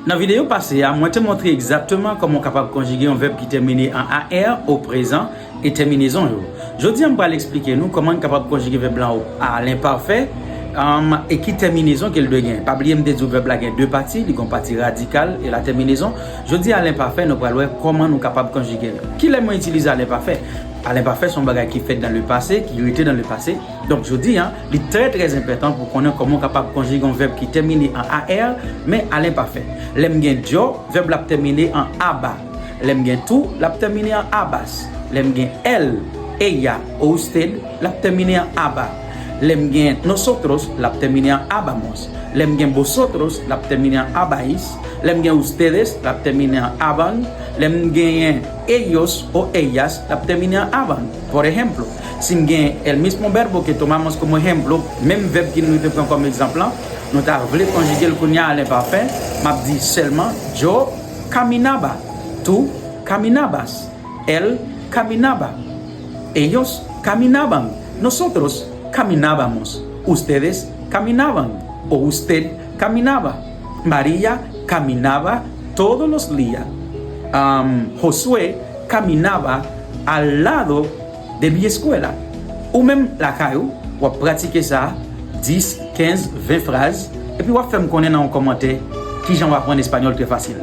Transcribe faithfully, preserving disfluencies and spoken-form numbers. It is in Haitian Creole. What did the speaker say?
Nan videyo pase a, mwen te montre egzakteman kòman w kapab konjige yon vèb ki tèmine an A R o prezan e tèminezon yo. Jodi a, m pral eksplike nou kòman n kapab konjige vèb lan o a lenpafè, um, e ki tèminezon ke l dwe gen. Pa bliye, m te di w vèb la gen de pati, li gen yon pati radikal e la tèminezon. Jodi a, lenpafè, nou pral wè kòman nou kapab konjige l. Kilè mwen itilize a lenpafè? A lenpafè se yon bagay ki fèt nan lepase, ki rete nan lepase. Donk, jodi a, li trè, trè enpòtan pou konnen kòman w kapab konjige yon vèb ki tèmine an A R, men a lenpafè. Lè m gen yo, vèb la ap tèmine an aba. Lè m gen tú, l ap tèmine an abas. Lè m gen él, ella o usted, l ap tèmine an aba. Lè m gen nosotros, l ap tèmine an abamos. Lè m gen vosotros, l ap tèmine an abais. Lè m gen ustedes, l ap tèmine an aban. Lè m genyen ellos o ellas, l ap tèmine an aban. Por ejemplo, si m gen el mismo verbo que tomamos como ejemplo, menm vèb ke nou te pran kòm egzanp lan, nou ta vle konjige l kounye a a lenpafè, m ap di sèlman, yo caminaba, tú caminabas, él caminaba, ellos caminaban, nosotros caminábamos, ustedes caminaban o usted caminaba. María caminaba todos los días. Um, Josué caminaba al lado de mi escuela. Ou menm lakay ou, w ap pratike sa, dis, kenz, ven fraz, epi w ap fè m konnen nan yon kòmantè kijan w aprann espanyòl trè fasil.